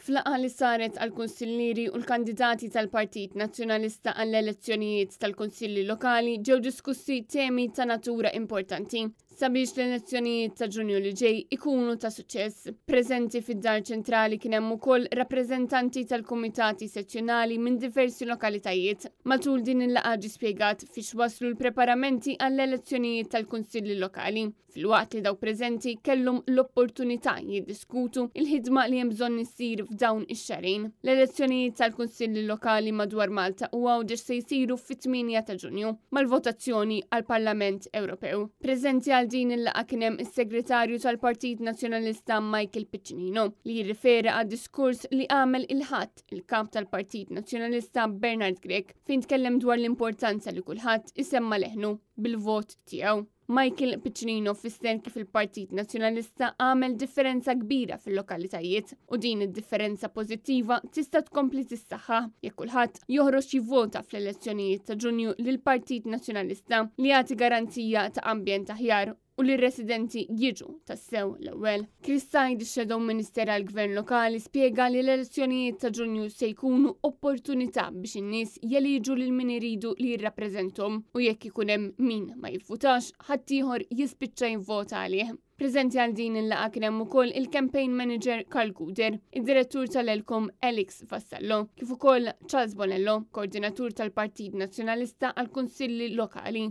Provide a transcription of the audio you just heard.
F'laqgħa li saret għall-kunsillieri u l-kandidati tal-Partit Nazzjonalista għall-elezzjonijiet tal-Kunsilli Lokali ġew diskussi temi ta' natura importanti sabiex l-elezzjonijiet ta' Ġunju li ġej ikunu ta' suċċess. Preżenti fid-Dar Ċentrali kien hemm ukoll rappreżentanti tal-kumitati sezzjonali minn diversi lokalitajiet. Matul din il-laqgħa ġie spjegat fiex waslu l-preparamenti għall-elezzjonijiet tal-Kunsilli Lokali, filwaqt li dawk preżenti kellhom l-opportunità jiddiskutu il-ħidma li hemm bżonn issir f'dawn ix-xahrejn. L-elezzjonijiet tal-Kunsilli Lokali madwar Malta u Għawdex se jsiru fit-8 ta' Ġunju, mal-votazzjoni għall-Parlament Ewropew. Preżenti għal din il-laqgħa kien hemm is-Segretarju tal-Partit Nazzjonalista Michael Piccinino li jirriferi għad-diskors li għamel il-Ħadd il-Kap tal-Partit Nazzjonalista Bernard Grech fejn tkellem dwar l-importanza li kulħadd isemma' leħnu bil-vot tiegħu. Michael Piccinino fisser kif il-Partit Nazzjonalista għamel differenza kbira fil-lokalitajiet u din id-differenza pożittiva tista' tkompli tissaħħaħ jekk kulħadd joħroġ jivvota fl-elezzjonijiet ta' Ġunju lill-Partit Nazzjonalista li jagħti garanzija ta' ambjent aħjar u li r-residenti jiġu tassew l-ewwel. Chris Said, ix-Shadow Minister għall-Gvern Lokali, spjega li l-elezzjonijiet ta' Ġunju se jkunu opportunità biex in-nies jeliġu lil min iridu li jirrappreżenthom u jekk ikun hemm min ma jivvutax, ħaddieħor jispiċċa jivvota għalih. Preżenti għal din il-laqgħa kien hemm ukoll il-campaign manager Karl Gouder, id-direttur tal-ELCOM Alex Vassallo, kif ukoll Charles Bonello, koordinatur tal-Partit Nazzjonalista għall-Kunsilli Lokali.